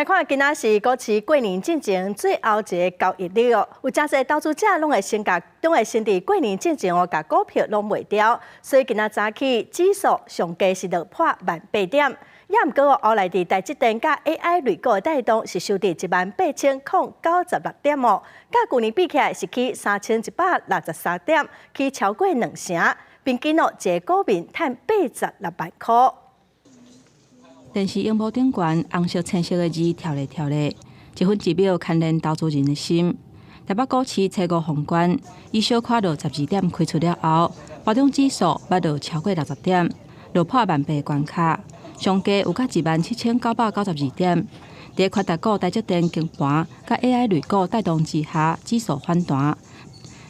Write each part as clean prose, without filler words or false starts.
來看今仔是股市過年進前最後一个交易日哦，有誠濟投資者攏會先共，攏會先佇過年進前哦，共股票攏賣掉，所以今仔早起指數上低是落破萬八點，也毋過後來佇台積電佮 AI 類股的帶動，是收佇18,096點哦，佮舊年比起來是起3163點，起超過兩成，平均哦，一个股民趁86萬箍。電視螢幕頂懸紅色、青色的字跳來跳來，一分一秒牽連投資人的心。台北股市初五封關，以小可落12點開出了後，盤中指數捌落超過60點，落破萬八關卡，上低有到17,992點。佇權值股台積電崩盤，佮 AI 類股帶動之下，指數反彈，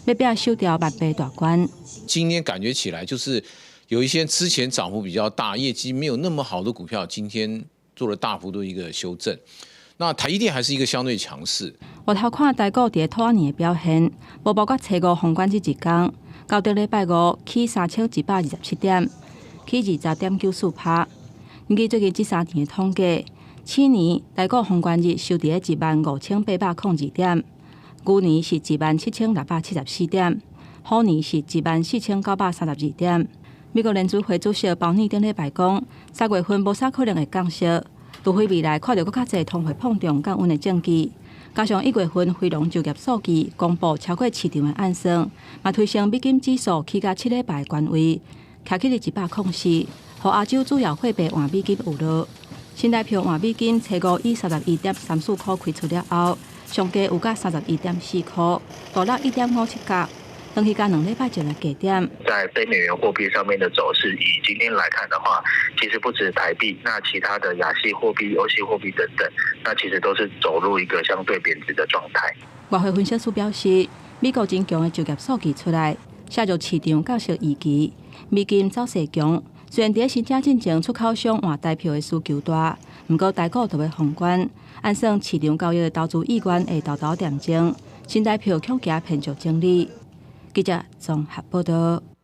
欲拼守牢萬八大關。今天感覺起來就是有一些之前漲幅比較大、業績沒有那麼好的股票，今天做了大幅度一個修正。那台積電還是一個相對強勢。回頭看台股佇兔仔年的表現，無包括初五封關這一工，到頂禮拜五起3127點，起20.94%。根據最近這3年的統計，鼠年台股封關日收佇15,802點，牛年是17,674點，虎年是14,932點。美國聯準會主席鮑爾頂禮拜講，3月份無啥可能會降息，除非未來看著閣較濟通貨膨脹降溫的證據，加上1月份非農就業數據公布超過市場的按算，嘛推升美金指數起到7禮拜的高位，徛起佇104，予亞洲主要貨幣換美金有落。新台票換美金初五以31.34箍開出了後，上低有到31.4箍，大落1.57角。轉去佮2禮拜前的低點。在非美元貨幣上面的走勢，以今天來看的話，其實不止台幣，那其他的亞系貨幣、歐系貨幣等等，那其實都是走入一個相對貶值的狀態。外匯分析師表示，美國真強的就業數據出來，削弱市場降息預期，美金走勢強。雖然佇新春進前出口商換台票的需求大，毋過台股就欲封關，按算市場交易的投資意願會沓沓點鐘，新台票恐驚偏弱整理。記者綜合報道。